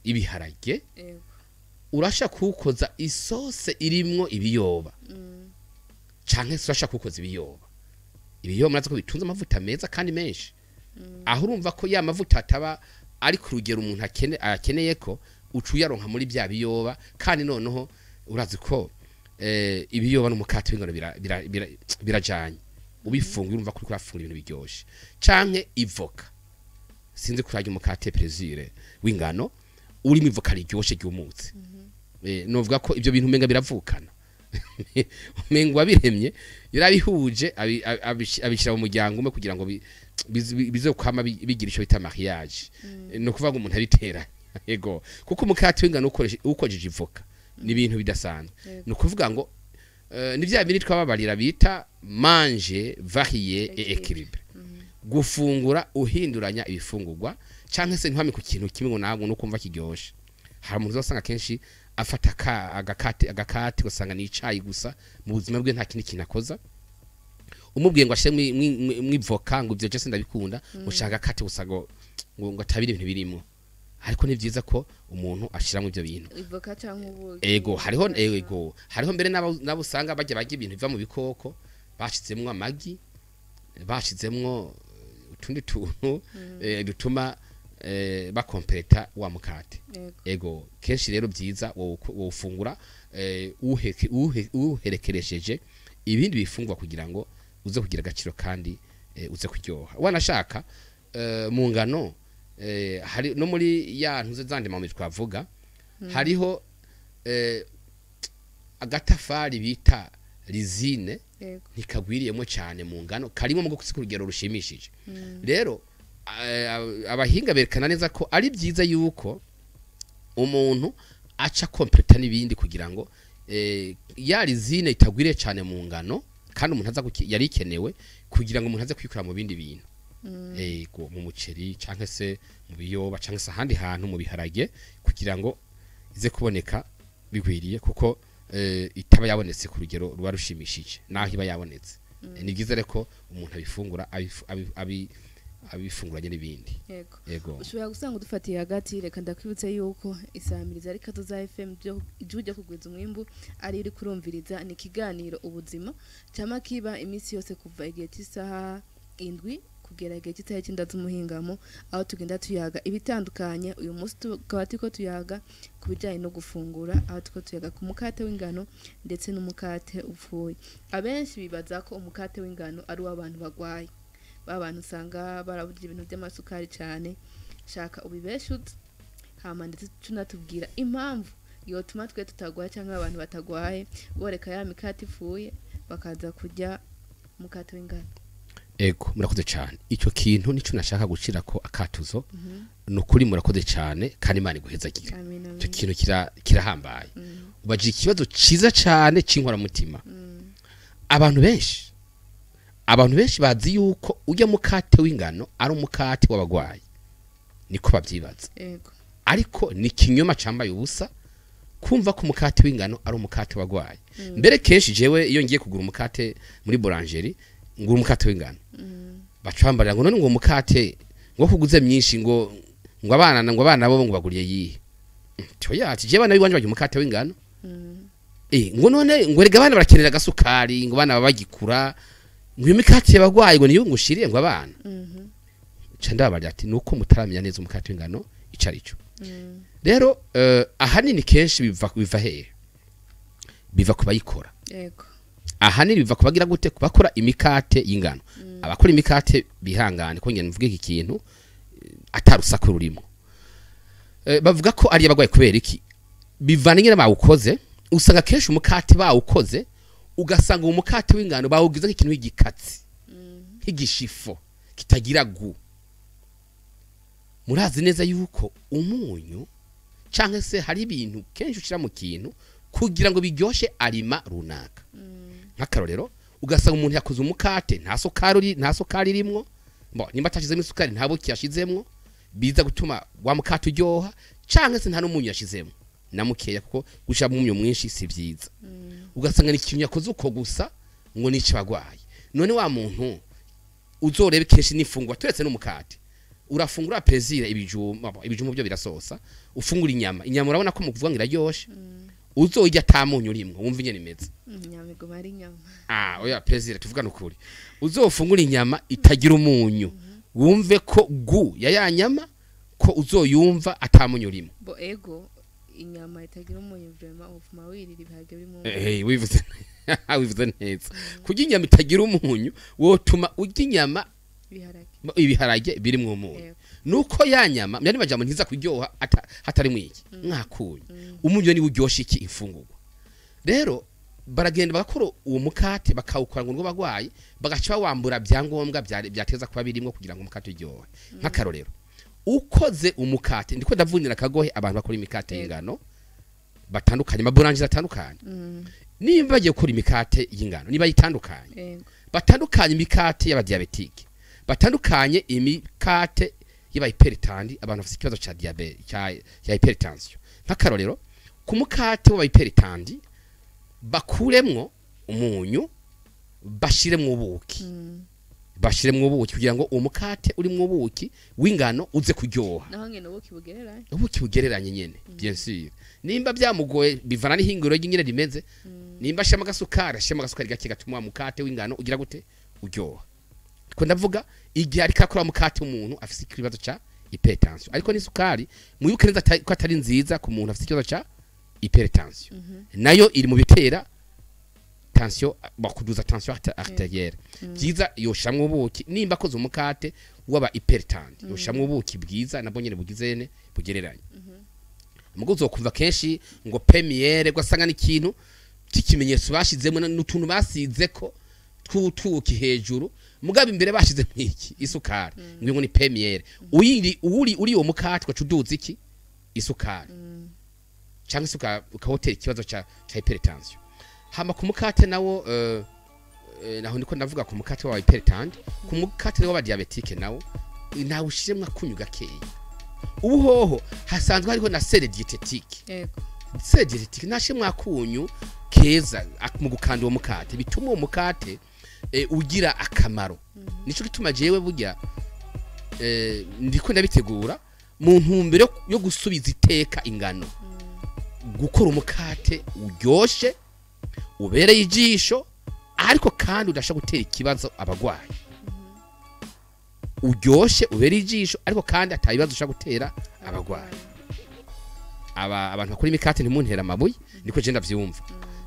S2: ibiharage, urashaka kuwukoza isose irimwo ibiyoba, canke se urashaka kuwukoza ibiyoba. Ibiyoba murazi ko bitunze amavuta meza kandi menshi. Aho urumva ko ya mavuta ataba ari ku rugero umuntu akeneye ko uca uyaronka muri bya biyoba. Kandi noneho urazi ko ibiyoba n'umukate w'ingano birajanye. Ubifunguye urumva ko uriko urafungura ibintu biryoshe. Canke ivoka, sinzi kurarya umukate plaisir w'ingano urimo ivoka riryoshe ryumutse. Novuga ko ibyo bintu umenga biravukana, umenga wabiremye yarabihuje, abishyira mu muryango umwe kugira ngo bizokwama bigira ico bita mariage. No kuvuga ngo umuntu abitera, yego, kuko umukate w'ingano ukoresheje ivoka ni ibintu bidasanzwe. Ni ukuvuga ngo ni bya bindi twababarira bita manger varié et équilibré, gufungura uhinduranya ibifungurwa, canke se ntuhame ku kintu kimwe ngo ntabwo nukumva kiryoshe. Hari umuntu uzasanga kenshi afata agakate ugasanga ni icayi gusa mu buzima bwe, nta kindi kintu akoza. Umubwiye ngo ashire mw'ivoka, ngo ivyo je ndabikunda, ushaka agakate gusa, ngo atabire ibintu birimo. Ariko ni vyiza ko umuntu ashiramwo ivyo bintu.
S1: Ivoka canke ubuki.
S2: Ego, hariho, ego, hariho mbere n'abo usanga bajya ibintu biva mu bikoko, bashizemwo amagi, bashizemwo utundi tuntu dutuma bakompleta wa mukate. Ego, kenshi rero byiza wofungura uherekeresheje ibindi bifungwa kugira ngo uze kugira agaciro kandi uze kuryoha. Wanashaka mu ngano, hari no muri ya ntuze zandi mami twavuga, hariho agatafari bita lysine. Ntikagwiriyemo cyane mu ngano, karimo mu ku rugero rushimishije. Rero abahinga berekana neza ko ari byiza yuko umuntu aca kompleta n'ibindi kugira ngo ya lysine itagwiriye cyane mu ngano, kandi umuntu aza yari ikenewe kugira ngo umuntu aze kwikura mu bindi bintu, ego, mu muceri canke se mu biyoba canke se ahandi hantu mu biharage, kugira ngo ize kuboneka bigwiriye, kuko itaba yabonetse ku rugero ruba rushimishije naho iba yabonetse. Ni byiza rero ko umuntu abifungura abifunguranye n'ibindi. Yego.
S1: Ushobora gusanga udufatiye hagati, reka ndakwibutse yuko isamiriza ari Kazoza FM, byo ijwi ryo kugwiza umwimbu ari uri kurumviriza. Ni ikiganiro Ubuzima cama kiba iminsi yose kuva igihe cy'isaha 7 kugera igihe cy'isaha 9 z'umuhingamo, aho tugenda tuyaga ibitandukanye. Uyu munsi tukaba turiko tuyaga ku bijanye no gufungura, aho turiko tuyaga ku mukate w'ingano ndetse n'umukate upfuye. Abenshi bibaza ko umukate w'ingano ari uw'abantu bagwaye, ba bantu usanga baraburya ibintu by'amasukari cyane. Shaka ubibeshuze, hama ndetse tunatubwira impamvu yotuma twe tutagwaye cyangwa abantu batagwaye boreka ya mikate ipfuye bakaza kurya umukate w'ingano.
S2: Ego, murakoze cyane. Icyo kintu nico nashaka gucira ko akatuzo. Ni ukuri murakoze cyane, kandi Imana iguhezagira.
S1: Amin.
S2: Icyo
S1: Amin.
S2: kintu kirahambaye. Ubajije ikibazo ciza cyane c'inkoramutima. Abantu benshi bazi yuko ujya mukate w'ingano ari umukate w'abagwayi, niko babyibaza. Ariko ni kinyoma cambaye ubusa kumva ko umukate w'ingano ari umukate w'abagwayi. Mbere kenshi jewe iyo ngiye kugura umukate muri boulangerie, ngura umukate w'ingano, baca bambarira ngo none ngo umukate ngo kuguze myinshi, ngo abana bo ngo baguriye yihe? Toya, ati jewe abana biwanje barya umukate w'ingano. Ngo none ngo erega abana barakenera agasukari, ngo abana baba bagikura, ngo iyo mikate y'abagwayi ngo niyo ngushiriye ngo abana. Ca ndabarira ati nuko mutaramenya neza umukate w'ingano ico ari cyo. Rero ahanini kenshi biva hehe? Biva ku bayikora. Ahanini biva kubagira gute? Kubakora imikate y'ingano. Abakora imikate bihangane ko ngene mvuge iki kintu atarusaku rurimo. Bavuga ko ari abagwayi kubera iki? Bivana ingene bawukoze. Usanga kenshi umukate bawukoze, ugasanga uwo mukate w'ingano bawugize nk'ikintu nk'igikatsi, nk'igishifo kitagira gu. Murazi neza yuko umunyu canke se hari ibintu kenshi ushira mu kintu kugira ngo biryoshe arima runaka. Nk'akarorero, ugasanga umuntu yakoze umukate nta sukari irimwo, bo nimba atashizemo isukari, nta buki yashizemwo biza gutuma wa mukate uryoha, canke se nta n'umunyu yashizemo na mukeya, kuko gushira umunyu mwinshi si vyiza. Ugasanga ni ikintu yakoze uko gusa ngo nice abagwayi. None wa muntu uzorebe kenshi n'ifungwa, turetse n'umukate, urafungura plaisir ibijumba, ibijumba byo birasosa, ufungura inyama, inyama urabona ko mu kuvuga ngo iraryoshe, uzorya ata munyu urimwo wumva ingene imeze.
S1: Inyama iguma ari inyama.
S2: Ah, oya plaisir, tuvugane ukuri, uzofungura inyama itagira umunyu wumve ko gu ya nyama ko uzoyumva ata munyu urimo.
S1: Bo ego, inyama itagira umunyu vraiment ufuma wirira ibiharage birimo umunyu.
S2: Wivuze neza. Kurya inyama itagira umunyu wotuma urya inyama
S1: ibiharage.
S2: Ibiharage birimwo umunyu. Nuko ya nyama myari majambo ntiza kuryoha hatari mwiki mwakunyu. Umunyu ni uryosha iki imfungurwa. Rero baragenda bagakora uwo mukate bakawukora ngo bagwaye, bagaca bawambura byangombwa byateza kuba birimo kugira ngo umukate uryohe. Nk'akarorero, ukoze umukate, ndiko ndavunira akagohe abantu bakora imikate y'ingano batandukanye, amaburanje atandukanye. Nimba bagiye gukora imikate y'ingano, niba yitandukanye, batandukanye imikate y'abadiabetike, batandukanye imikate y'abahypertandi, abantu bafite ikibazo ca diabete cya hypertension. Nk'akarorero, ku mukate w'abahypertandi bakuremwo umunyu, bashiremwo ubuki. Bashiremwo ubuki kugira ngo umukate urimwo ubuki w'ingano uze kuryoha.
S1: Naho ngene ubuki bugereranye.
S2: Ubuki bugereranye nyene, bien sûr. Nimba byamugoye bivana n'ihinguro ry'ingene rimeze. Nimba ashiramo agasukari, ashiramo agasukari gake gatuma mukate w'ingano ugira gute uryoha. Ko ndavuga igihe ariko akora mukate umuntu afise ikibazo ca hypertension. Ariko n'isukari mwibuke neza ko atari nziza ku muntu afise ikibazo ca hypertension. Nayo iri mu bitera tension, bakuduza tension artérielle. Byiza yoshamwe ubuki nimba akoze umukate waba hypertandi, yoshamwe ubuki bwiza nabwo nyene bugizene bugereranye. Mugo uzokumva kenshi ngo premiere ugasanga n'ikintu cy'ikimenyetso bashizemo n'utuntu basizeko tw'utuki hejuru, mugabe imbere bashize mwiki isukari, ngo ni premiere. Uyiri uri uri uwo mukate ucuduza iki isukari cyangwa isuka ukahotera ikibazo ca hypertension. Hama ku mukate nawo naho ndiko ndavuga ku mukate wa hypertandi, ku mukate wa diabetike nawo nawo ushiremwa kunyu gakeya. Ubu hoho hasanzwe hariho na sel diététique.
S1: Yego.
S2: Sel diététique nashimwa kunyu keza mu gukanda uwo mukate bituma uwo mukate ugira akamaro. Nico gituma jewe burya ndiko ndabitegura mu ntumbero yo gusubiza iteka ingano. Gukora umukate uryoshe ubereye ijisho ariko kandi udasha gutera ikibazo abagwayi. Uryoshe ubereye ijisho ariko kandi atabibazo usha gutera abagwayi. Abantu bakora imikate ntimuntera amabuye, niko je ndavyumva.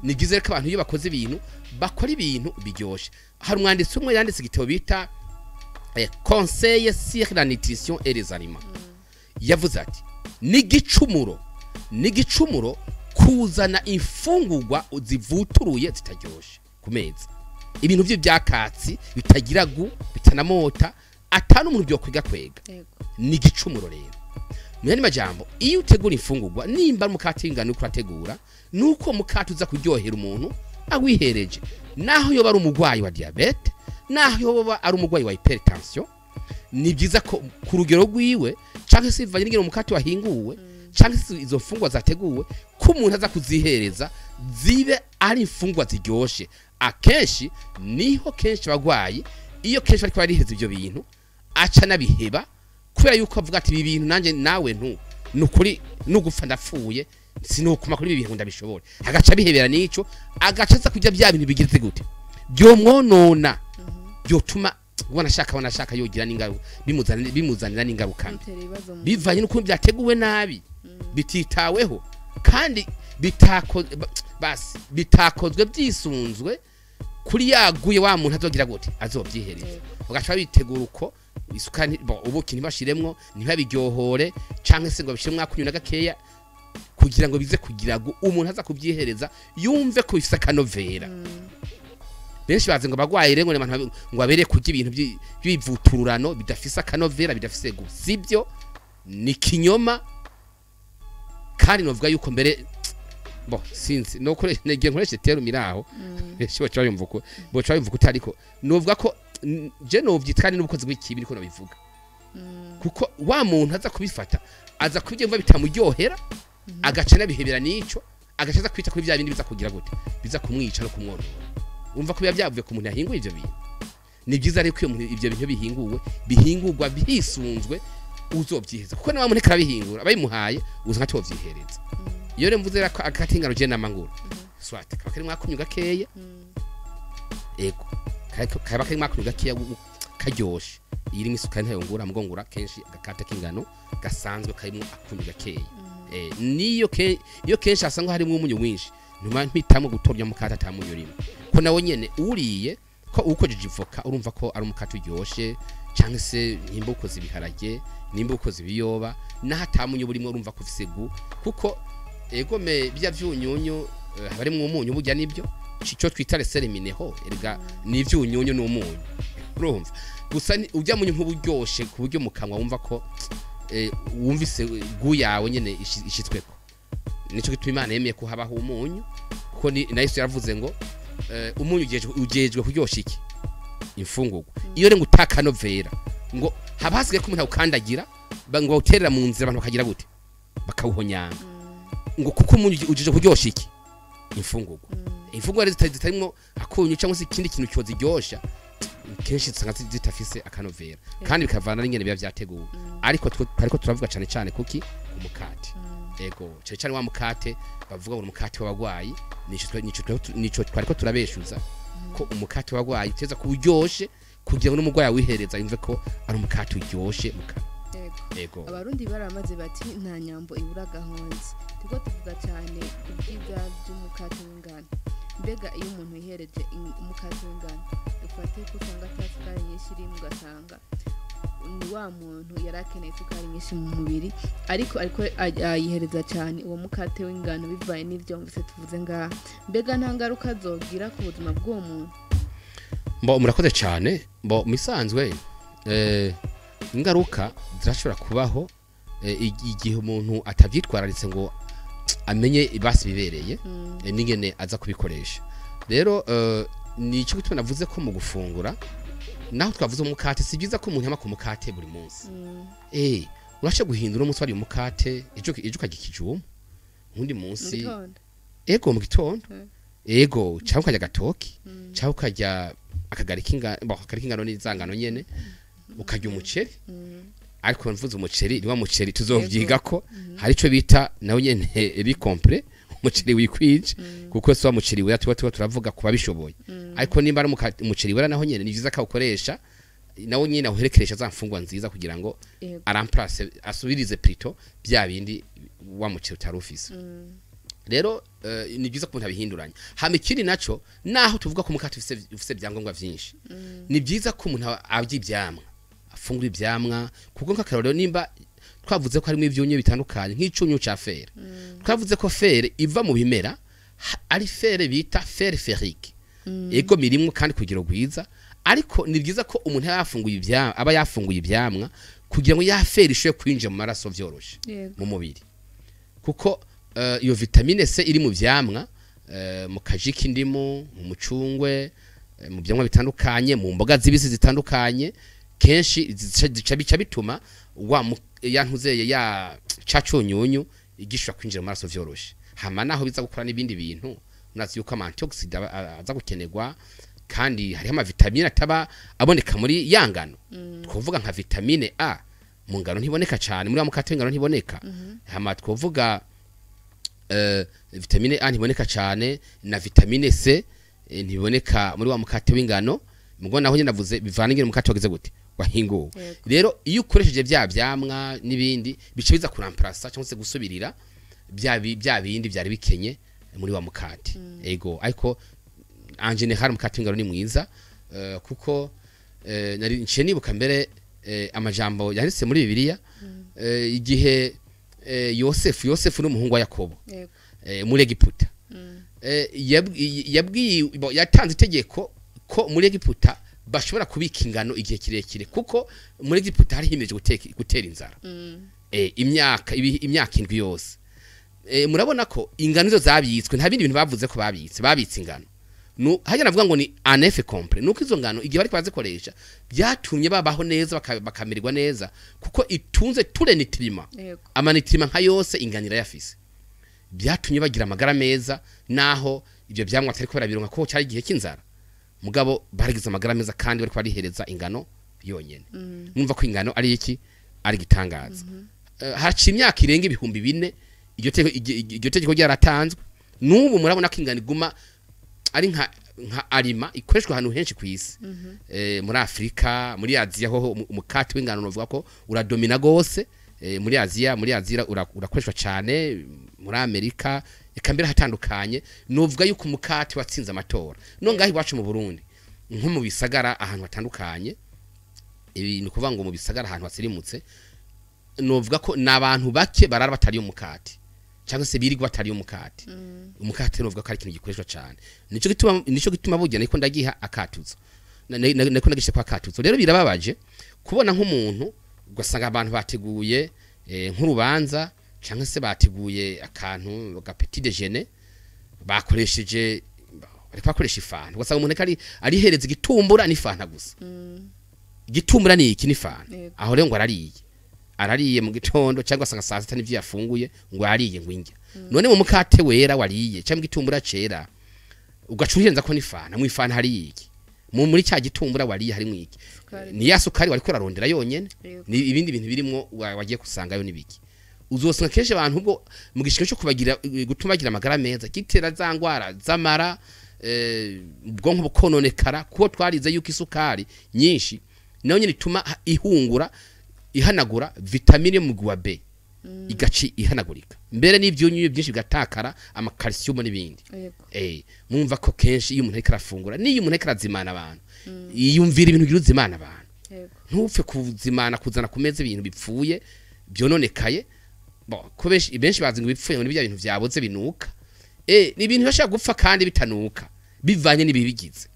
S2: Ni byiza ko abantu iyo bakoze ibintu bakora ibintu biryoshe. Hari umwanditsi umwe yanditse igitabo bita Conseil sur la nutrition et les aliments. Yavuze ati nigicumuro kuzana imfungurwa zivuturuye zitaryoshe ku meza. Ibintu by'ibyakatsi bitagira gu bitanamota atanu umuntu byo kwiga kwega. Nigicumuro rero. Mu majambo iyo utegura imfungurwa nimba mukate ingano uko ategura nuko mukate uza kuryohera umuntu awihereje, naho yoba ari umugwayi wa diabete, naho yoba ari umugwayi wa hypertension, ni byiza ko ku rugero rwiwe canke se ivanye n'ingene umukate wahinguwe canke se izo mfungwa zateguwe ko umuntu aza kuzihereza zibe ari imfungwa ziryoshe. Akenshi niho kenshi abagwayi iyo kenshi bariko bariheza ivyo bintu aca nabiheba kubera yuko avuga ati ibi bintu nanje nawe ntu nukuri nugupfa ndapfuye sinokuma kuri ibi bintu ndabishobora, agaca bihebera nico agaca aza kurya bya bintu bigize gute byomwonona byotuma ubona shaka yogira n'ingaruka bimuzanira n'ingaruka bivanye n'uko byateguwe nabi bititaweho kandi bitakozwe byisunzwe kuri yaguye wa muntu azogira gute azobyihereza, ugaca bitegura uko isukari ubuki ntibashiremwo ntibabiryohore canke se ngo bishiremwo akunyu na gakeya kugira ngo bize kugira ngo umuntu aza kubyihereza yumve ko bifise akanovera. Benshi bazi ngo bagwaye rero ngo ngo abere kurya ibintu by'ibivutururano bidafise akanovera bidafise gu, sibyo, ni kinyoma. Kandi novuga yuko mbere bo sinzi no kore ngiye nkoreshe teru miraho benshi baca bayumva ko boca bayumva ko ariko novuga ko je novyitwa n'ubukozi bw'ikibi niko nabivuga, kuko wa muntu aza kubifata aza kubyumva bitamuryohera agaca nabihebera nico agaca aza kwita kuri bya bindi biza kugira gute biza kumwica no kumwonona. Umva ko byavuye ku muntu yahinguye ivyo bintu. Ni byiza rero ko ivyo bintu bihinguwe bihingurwa bihisunzwe uzovyiheza, kuko na wa muntu karabihingura abayimuhaye uza nka tovyihereza. Iyo rero mvuze ko akatingano je namangura swat kaba kari mwakunyu gakeya, ego kaba kari mwakunyu gakeya karyoshe, iri misukari ntayongura mugongura kenshi agakate k'ingano gasanzwe karimo akunyu gakeya. Niyo iyo kenshi asanga harimo umunyu mwinshi ntuma mpitamo gutorya mukata atamunyu urimo, ko nawo nyene uriye ko ukojeje ivoka urumva ko ari umukate uryoshe Cyangwa se nimba ukoze ibiharage, nimba ukoze ibiyoba, naho atamunyu burimo, urumva ko ufise goût, kuko egome bya vyunyunyu haba harimwo umunyu. Burya nibyo ico twita les sels minéraux, erega ni ivyunyunyu n'umunyu. Urumva gusa urya munyu ntuburyoshe ku buryo mu kanwa wumva ko wumvise goût yawe nyene ishitsweko. Nico gituma Imana yemeye ko habaho umunyu, kuko ni na Yesu yaravuze ngo umunyu ujejwe kuryosha iki? Imfungurwa. Iyo rero ngo utakanovera, ngo haba hasigaye ko umuntu awukandagira, ngo bawuterera mu nzira, abantu bakagira gute? Bakawuhonyanga. Ngo kuko umunyu ujejwe kuryosha iki? Imfungurwa. Imfungurwa rero zitarimwo akunyu cyangwa se ikindi kintu cyoziryosha, kenshi usanga zitafise akanovera, kandi bikavana n'ingene biba vyateguwe. Ariko twariko turavuga cane cane kuki? Ku mukate. Ego, cane cane wa mukate bavuga ngo umukate w'abagwayi. Nico twariko turabeshuza, ko umukate w'abagwayi uteza kuba uryoshe kugira ngo n'umugwayi awihereza yumve ko ari umukate uryoshe mu kanwa.
S1: Yego.
S2: Ego.
S1: Abarundi baramaze bati nta nyambo ibura agahonzi. Turiko tuvuga cyane ibyiza by'umukate w'ingano. Mbega iyo umuntu yihereje umukate w'ingano, dufate ko usanga ata sukari nyinshi irimo, ugasanga ni wa muntu yari akeneye isukari nyinshi mu mubiri, ariko ayihereza cyane uwo mukate w'ingano, bivaye n'ibyo mvise tuvuze ngaha, mbega nta ngaruka zogira ku buzima bw'uwo muntu?
S2: Mbo murakoze cyane. Mbo misanzwe ingaruka zirashobora kubaho igihe umuntu atavyitwararitse ngo amenye ibasi bibereye n'ingene aza kubikoresha. Rero ni cyo gituma navuze ko mu gufungura, naho twavuze umukate, si byiza ko umuntu yama ku mukate buri munsi. Urasha guhindura: umunsi wari umukate, ejo ukarya ikijumbu, uwundi
S1: mu
S2: munsi
S1: gitondo.
S2: Ego, mu gitondo. Ego, cyangwa ukarya agatoki, cyangwa ukarya akagari k'ingano. Bon, akagari k'ingano ni zangano nyene, ukarya umuceri. Ariko mvuze umuceri, ni wa muceri tuzovyiga ko hari ico bita nawe nyene riz complet, umuceri wikwije, kuko si wa muceri wera tuba turavuga kuba bishoboye. Ariko nimba ari umuceri wera, naho nyene ni vyiza ko awukoresha, nawo nyene awuherekeresha za mfungwa nziza kugira ngo aremplace, asubirize plutôt bya bindi wa muceri utari ufise. Rero ni byiza ko umuntu abihinduranya. Hama ikindi naco, naho tuvuga ko umukate ufise ibyangombwa vyinshi, ni byiza ko umuntu arya ivyamwa, afungura ivyamwa, kuko nk'akarorero nimba twavuze ko harimo ivyunyu bitandukanye, nk'icunyu ca fer, twavuze ko fer iva mu bimera, ari fer bita fer ferrique. Ego, mirimwo kandi kugira rwiza, ariko ni byiza ko umuntu aba yafunguye ivyamwa, aba yafunguye ivyamwa kugira ngo ya fer ishobore kwinjira mu maraso vyoroshe, mu mubiri, kuko iyo vitamine C iri mu vyamwa, mu kaji k'indimu, mu mucungwe, mu vyamwa bitandukanye, mu mboga zibisi zitandukanye, kenshi zica bica bituma wa ya ntuzeye ya ca cunyunyu igishobora kwinjira mu maraso vyoroshe. Hama naho biza gukora n'ibindi bintu, murazi yuko ama antioxydants aza gukenerwa, kandi hariho amavitamine ataba aboneka muri ya ngano. Twovuga nka vitamine A mu ngano ntiboneka cyane, muri wa mukate w'ingano ntiboneka. Hama twovuga vitamine A ntiboneka cyane, na vitamine C ntiboneka muri wa mukate w'ingano. Mugo naho nyine navuze bivana ingene umukate wagize gute, wahinguwe. Rero iyo ukoresheje bya vyamwa n'ibindi, bica biza kuremplaça cyangwa se gusubirira bya bindi byari bikenye muri wa mukate. Ego, ariko en général umukate w'ingano ni mwiza, kuko nari nciye nibuka mbere amajambo yanditse muri Bibiliya, igihe Yosefu n'umuhungu wa Yakobo muri Egiputa, yabwiye bo, yatanze itegeko ko muri Egiputa bashobora kubika ingano igihe kirekire, kuko muri Egiputa hari himeje gutera inzara imyaka 7 yose. Murabona ko ingano izo zabitswe, nta bindi bintu bavuze ko babitse ingano. Hajya navuga ngo ni en effet complet, nuko izo ngano igihe bariko bazikoresha byatumye babaho neza, bakamererwa neza, kuko itunze tous les nutriments, amanutriments nka yose ingano irayafise. Byatumye bagira amagara meza, naho ibyo byamwa atari ko barabironka ko cyari igihe cy'inzara, mugabo baragize amagara meza kandi bariko barihereza ingano yonyene. Mwumva ko ingano ari iki? Ari igitangaza. Haciye imyaka irenga 4000 iryo tegeko ryaratanzwe. N'ubu murabona ko ingano iguma ari nka aliment ikoreshwa ahantu henshi ku isi, muri Afrika, muri Aziya hoho umukate w'ingano novuga ko uradomina gose. Muri Aziya urakoreshwa cyane, muri Amerika, eka mbere hatandukanye. Novuga yuko umukate watsinze amatora. No ngaho iwacu mu Burundi, nko mu bisagara ahantu hatandukanye. Ibi ni ukuvuga ngo mu bisagara ahantu hasirimutse, novuga ko ni abantu bake barara batariye umukate cyangwa se birirwa batariye umukate. Umukate novuga ko ari ikintu gikoreshwa cyane, nico gituma burya niko ndagiha akatuzo, niko ndagisha kwa akatuzo. Rero birababaje kubona nk'umuntu ugasanga abantu bateguye nk'urubanza cyangwa se bateguye akantu ga petit déjeuner, bakoresheje, bariko bakoresha ifanta, ugasanga umuntu ariko arihereza igitumbura n'ifanta gusa. Igitumbura ni iki n'ifanta. Aho rero ngo arariye mu gitondo, cyangwa asanga saa sita n'ivyo yafunguye, ngo yariye ngo indya. None mu mukate wera wariye cyangwa igitumbura cera ugaca uhenza ko n'ifanta, mu ifanta hari iki? Muri cya gitumbura wariye harimo iki?
S1: Sukari.
S2: Ni ya sukari wariko urarondera yonyene?
S1: Yego.
S2: Ni ibindi bintu birimwo wagiye kusangayo nibiki? Uzosanga kenshi abantu ubwo mu gishiko cyo kubagira, gutuma bagira amagara meza, gitera za ngwara z'amara, ubwonko bukononekara, kuko twarize yuko isukari nyinshi nayo nyine ituma ihungura, ihanagura vitamine yo mu mugwi wa B, igaci ihanagurika, mbere n'ibyunyunyu byinshi bigatakara, amakalsium n'ibindi. Mwumva ko kenshi iyo umuntu ariko arafungura, n'iyo umuntu ariko arazimana abantu, yiyumvira ibintu bigira uzimana abantu. Ntupfe kuzimana, kuzana ku meza ibintu bipfuye, byononekaye. Bo ko benshi bazi ngo ibipfuye ngo ni bya bintu vyaboze binuka. Ni ibintu bashaka gupfa kandi bitanuka, bivanye n'ibibigize.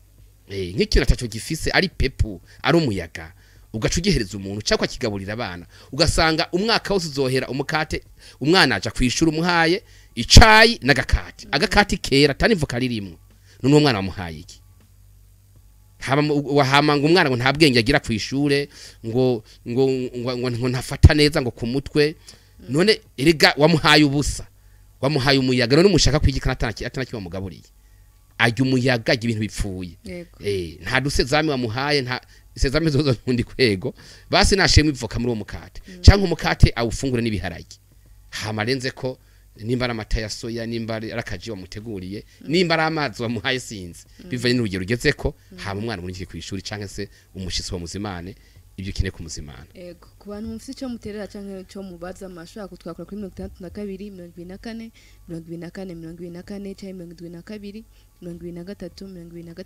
S2: Nk'ikintu ataco gifise, ari pepu, ari umuyaga, ugaca ugihereza umuntu cyangwa akigaburira abana, ugasanga umwaka wose uzohera umukate, umwana aja kwishura umuhaye icayi n'agakati, agakati kera atari ivoka ririmwo. None uwo mwana wamuhaye iki? Wahama ngo umwana ngo nta bwenge agira kw'ishure, ngo ntafata neza ngo ku mutwe. None erega wamuhaye ubusa, wamuhaye umuyaga. None umushaka kwigikana atanaki wamugaburiye? Arya umuyaga, arya ibintu bipfuye. Nta dusezame wamuhaye, nta sezame zozo ntundi kwego. Basi nashemwe ivoka muri uwo mukate, canke umukate awufungure n'ibiharage, hama arenze ko nimba ari amata ya soya, nimba ari akaji wamuteguriye, nimba ari amazi wamuhaye, sinzi, bivanye n'urugero ugezeko. Hama umwana umurungike kw'ishuri canke se umushitsi wa muzimane ibyo ukeneye kumuzimana.
S1: Ego, ku bantu mufite icyo muterera cyangwa icyo mubaza, mashobora kutwakura kuri 62 24 24 24 cyangwa 72 23 23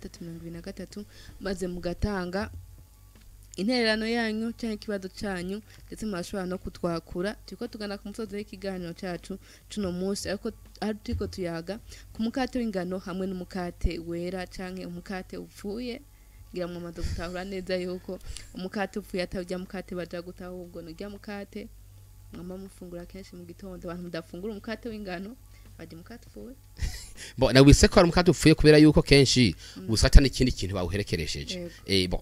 S1: 23, maze mugatanga intererano yanyu cyangwa ikibazo cyanyu, ndetse murashobora no kutwakura. Turiko tugana ku musozo w'ikiganiro cyacu cuno munsi, ariko aho turiko tuyaga ku mukate w'ingano hamwe n'umukate wera canke umukate upfuye. Ngira mwamaze gutahura neza yuko umukate upfuye atari urya mukate baja guta, ahubwo ni urya mukate mwama mufungura kenshi mu gitondo. Abantu mudafungura umukate w'ingano barya umukate upfuye.
S2: Bo nawise ko ari umukate upfuye kubera yuko kenshi usata n'ikindi kintu bawuherekeresheje. Bon,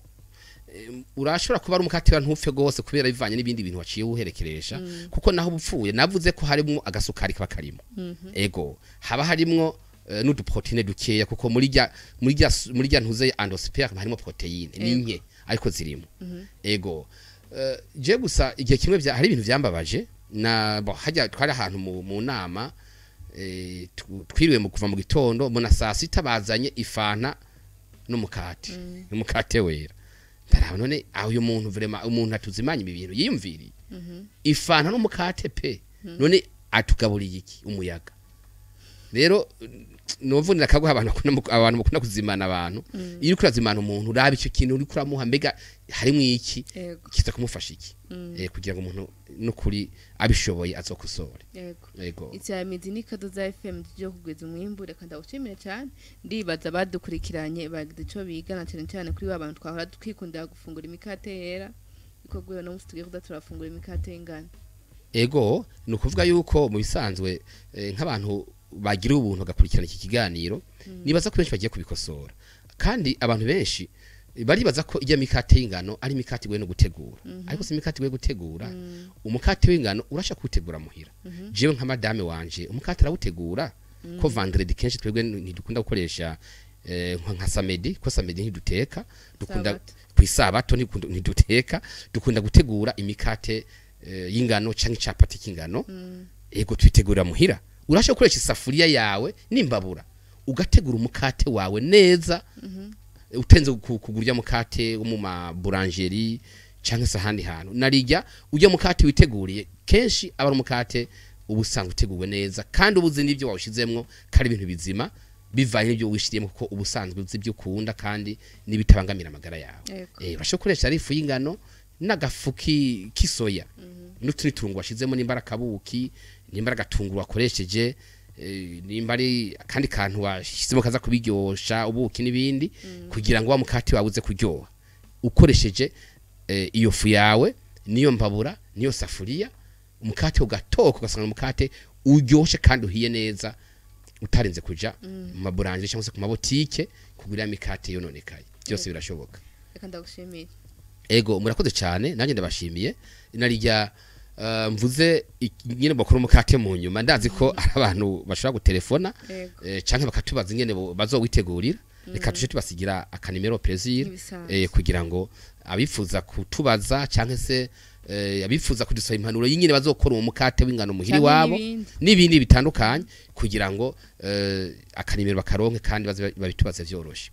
S2: urashobora kuba ari umukate wa ntupfe gose kubera bivanye n'ibindi bintu waciye uherekeresha, kuko naho ubupfuye navuze ko harimo agasukari kaba karimo. Ego, haba harimwo n'uduprotéine dukeya, kuko muri rya ntuze endosperme harimo protéine ni nke ariko zirimo. Ego, je gusa igihe kimwe hari ibintu vyambabaje na bo, hajya twari ahantu mu nama, twiriwe mu kuva mu gitondo, mbona saa sita bazanye ifanta n'umukate wera. Ndaraba, none aho uyu muntu vraiment, umuntu atuzimanye ibi bintu yiyumviriye ifanta n'umukate pe, none atugaburiye iki? Umuyaga. Rero novunira kaguha abantu bakunda kuzimana abantu. Iyo uriko urazimana umuntu, uraba icyo kintu uriko uramuha, mbega harimo iki, kiza kumufasha iki, kugira ngo umuntu n'ukuri abishoboye azokosore. Yego.
S1: Icyamizi ni Kadoza FM ryo kugwiza umwimbu. Reka ndagushimire cyane. Ndibaza badukurikiranye bagize ico biga, na cyane cyane kuri ba bantu twahora twikundira gufungura imikate yera, iko guhera no munsi tugiye kuza turafungura imikate y'ingano.
S2: Ego, ni ukuvuga yuko mu bisanzwe nk'abantu bagira ubuntu bagakurikirana iki kiganiro, nibaza ko benshi bagiye kubikosora. Kandi abantu benshi baribaza ko ijya mikate y'ingano ari imikate igoye no gutegura, ariko si imikate igoye gutegura. Umukate w'ingano urasha kuwutegura muhira. Jewe nka madame wanje umukate arawutegura, ko vendredi kenshi twebwe ntidukunda gukoresha nka samedi, ko samedi ntiduteka, dukunda
S1: Sabato.
S2: Kwisabato ntiduteka, dukunda gutegura imikate y'ingano canke icapati c'ingano. Ego, twitegura muhira. Urasha gukoresha isafuriya yawe n'imbabura, ugategura umukate wawe neza, utenze kugura urya mukate wo mu ma boulangerie canke se ahandi hantu. Narijya urya mukate witeguriye kenshi aba ari umukate uba usanga uteguwe neza, kandi uba uzi n'ibyo wawushizemwo ko ari ibintu bizima, bivanye n'ibyo wishiriyemo, kuko uba usanzwe uzi ibyo ukunda kandi n'ibitabangamira amagara yawe.
S1: Ego.
S2: Urashobora gukoresha ari ifu y'ingano. n'agafu k'isoya n'utundi turungo washizemo, nimba ari akabuki, nimba ari agatunguru wakoresheje, nimba ari akandi kantu washizemo kaza kubiryosha, ubuki n'ibindi, kugira ngo wa mukate wawe uze kuryoha. Ukoresheje iyo fu yawe, niyo mbabura, niyo safuriya, umukate ugatoka, ugasanga umukate uryoshe kandi uhiye neza, utarinze kuja mu ma boulangerie cyangwa se ku mabotike kugura imikate yononekaye. Byose birashoboka.
S1: Reka ndagushimiye.
S2: Ego, murakoze cyane, nanjye ndabashimiye. Narijya mvuze nyine bakora umukate mu nyuma, ndazi ko ari abantu bashobora gutelefona canke bakatubaza ingene bazowitegurira. Reka tuje tubasigira akanimero, Plaisir,
S1: Nk'ibisanzwe.
S2: Kugira ngo abifuza kutubaza canke se abifuza kudusaba impanuro y'ingene bazokora uwo mukate w'ingano muhiri
S1: Canke
S2: wabo
S1: n'ibindi.
S2: N'ibindi bitandukanye, kugira ngo akanimero bakaronke kandi baze babitubaze vyoroshe.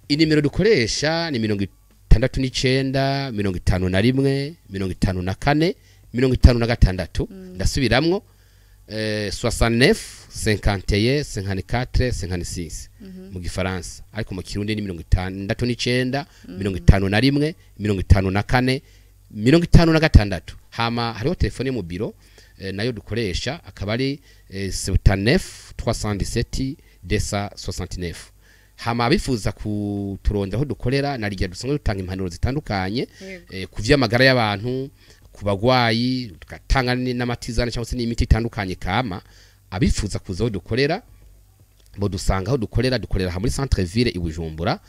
S2: Inimero dukoresha ni 69 51 54 56. Ndasubiramwo, 69 51 54 56 mu gifaransa, ariko mu kirundi ni 69 51 54 56. Hama hariho telefone yo mu biro, nayo dukoresha akaba ari 79 317 269. Hama abifuza kuturonda aho dukorera, narijya dusanzwe dutanga impanuro zitandukanye ku vy'amagara y'abantu, ku bagwayi, tugatanga n'ama tisanes cyangwa se n'imiti itandukanye kama. Abifuza kuza aho dukorera, bo dusanga aho dukorera. Dukorera aha muri centre ville i Bujumbura,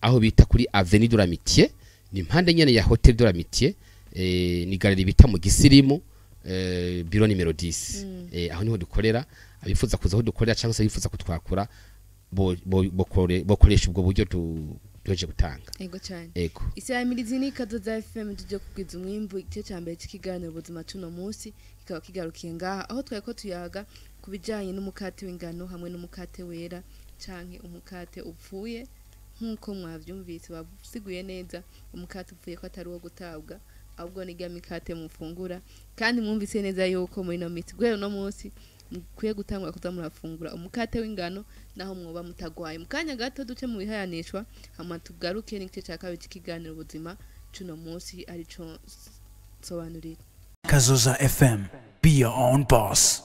S2: aho bita kuri Avenue de l'Amitié, ni impande nyene ya Hotel de l'Amitié, ni galerie bita mu Gisirimu, bureau numéro 10. Aho niho dukorera. Abifuza kuza aho dukorera cyangwa se abifuza kutwakura, bokoresha ubwo buryo duheje gutanga.
S1: Ego cyane.
S2: Ego.
S1: Isamirizi ni Kazoza FM, tujye kugwiza umwimbu. Igice cya mbere cy'ikiganiro ubuzima cuno munsi kikaba kigarukiye ngaha, aho twari ko tuyaga ku bijyanye n'umukate w'ingano hamwe n'umukate wera canke umukate upfuye. Nk'uko mwavyumvise, basiguye neza umukate upfuye ko atari uwo gutabwa, ahubwo ni mikate mufungura. Kandi mwumvise neza yuko muri ino minsi, guhera uno munsi, mukwiye gutangura kuza murafungura umukate w'ingano naho mwoba mutagwaye. Mu kanya gato duce mu bihayanishwa, hama tugaruke n'igice cya kabiri cy'ikiganiro ubuzima cuno munsi, arico nsobanurira.
S3: Kazoza FM. Be your own boss.